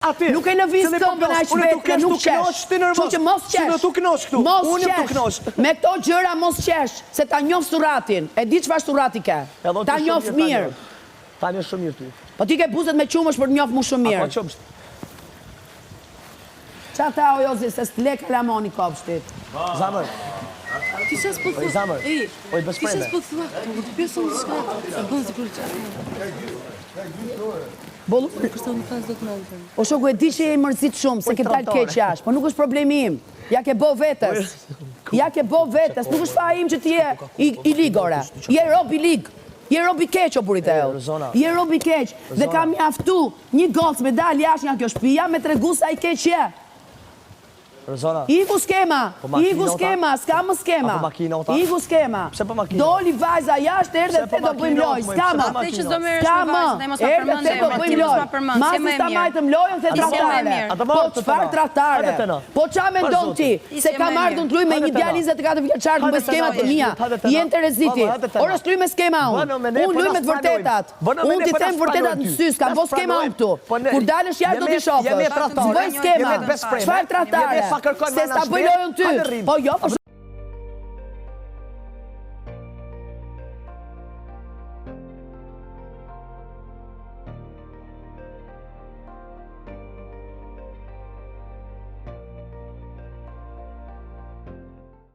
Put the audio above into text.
Nuk e lëviz po këmbën aq vetë dhe nuk qesh. Kështu që mos qesh. Mos qesh. Me këto gjëra mos qesh, se ta njoh surratin. E di çfarë surrati ke. Ta njoh mirë. Ta njoh shumë mirë ty. Po ti ke buzët me qumësht për të njoh mu shumë mirë. A ka qumësht? Ça tha o Jozi se s'të le kalamoni kopshtit. Zemër. Ti ça s'po thua? Oj zemër. Oj best Ti ça friend. s'po thua këtu? Kur të pyes unë diçka, e bën sikur që. Boll Kështu nuk pas dot mendjen. O shoku e di që je i mërzit shumë se ke dalë keq jashtë, po nuk është problemi im. Ja ke bo vetes. Ja ke bo vetes, nuk është faji im që ti je i, i lig ore. Je rob i lig. Je rob i keq o burrit e Rozona. Je rob i keq dhe ka mjaftu një gocë me dalë jashtë nga kjo shtëpia me tregu sa i keq je. Rozona. Iku skema, Po makina iku ota? skema, s'ka më skema. A po makina ota? Iku skema. Pse po makina? Doli vajza jashtë, erdhe Pse po the do bëjmë makina lojë, ota, moj? s'ka Pse më. po Te që s'do merresh S'ka me më. vajzën, ai mos ma Erdhe përmend the do emrin, bëjmë ti mos lojë. ma përmend, si Masi më e s'ta mirë. majtëm lojën the Ti si më e tradhtare. mirë. Ata Po marrë të çfarë tëna. tradhtare? Hajde tëna. Po ça mendon ti? Ti Se si kam më e ardhur të luaj me Hajde një tëna. djalë 24 vjeçar të Hajde bëj tëna, skemat e oj, mia. hajde tëna. Je në Tereziti. Valla, hajde tëna. Ora s'luj me skema unë. Bëno me ne, Unë po luj na me të s'pranojmë. vërtetat. Bëno me Unë ne, ti po na them vërtetat në s'pranojmë sy, s'kam ty. bo skema unë këtu. Po ne- Kur dalësh jashtë do jemi- t'i shofësh. jemi tradhtare, S'bëj skema. jemi best friend, Çfarë tradhtare? jemi pa kërkon Se ma s'ta na bëj shtet, lojën ty. hajde rrim. Po jo, po.